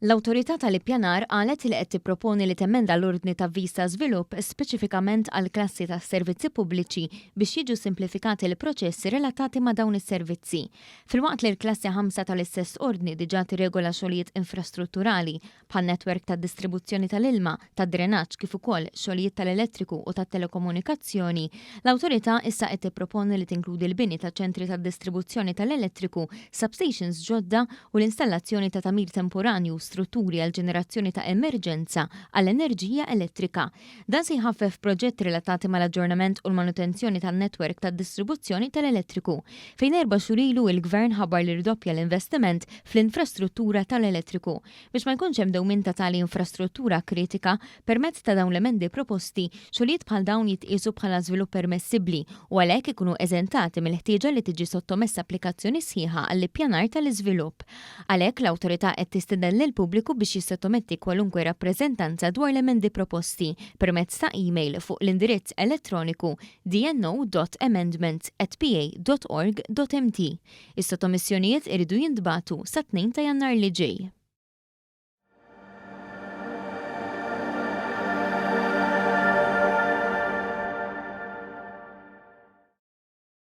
L-Awtorità tal-Ippjanar qalet li qed tipproponi li temenda l-Ordni ta' Avviż ta' Żvilupp speċifikament għall-klassi tas-servizzi pubbliċi biex jiġu simplifikati l-proċessi relatati ma' dawn is-servizzi. Filwaqt li l-klassi ħamsa tal-istess ordni diġà tirregola xogħlijiet infrastrutturali bħan-netwerk tad-distribuzzjoni tal-ilma, tad-drenaġġ kif ukoll xogħlijiet tal-elettriku u tat-telekomunikazzjoni, l-Awtorità issa qed tipproponi li tinkludi l-bini ta' ċentri tad-distribuzzjoni tal-elettriku, substations ġodda u l-installazzjoni ta' tagħmir temporanju u strutturi għall-ġenerazzjoni ta' emerġenza għall-enerġija elettrika. Dan se jħaffef proġetti relatati mal-aġġornament u l-manutenzjoni tan-netwerk tad-distribuzzjoni tal-elettriku, fejn erba' xhur ilu il-Gvern ħabbar li rdoppja l-investiment fl-infrastruttura tal-elettriku. Biex ma jkunx hemm dewmien ta' tali infrastruttura kritika, permezz ta' dawn l-emendi proposti, xogħlijiet bħal dawn jitqiesu bħala żvilupp permessibbli u għalhekk ikunu eżentati mill-ħtieġa li tiġi sottomessa applikazzjoni sħiħa għall-ippjanar tal-iżvilupp. Għalhekk, l-Awtorità qed tistieden lill-pubbliku biex jissottometti kwalunkwe rappreżentanza dwar l-emendi proposti permezz ta' email fuq l-indirizz elettroniku dno.amendments at pa.org.mt. Is-sottomissjonijiet iridu jintbagħtu sat-Tnejn ta' Jannar li ġej.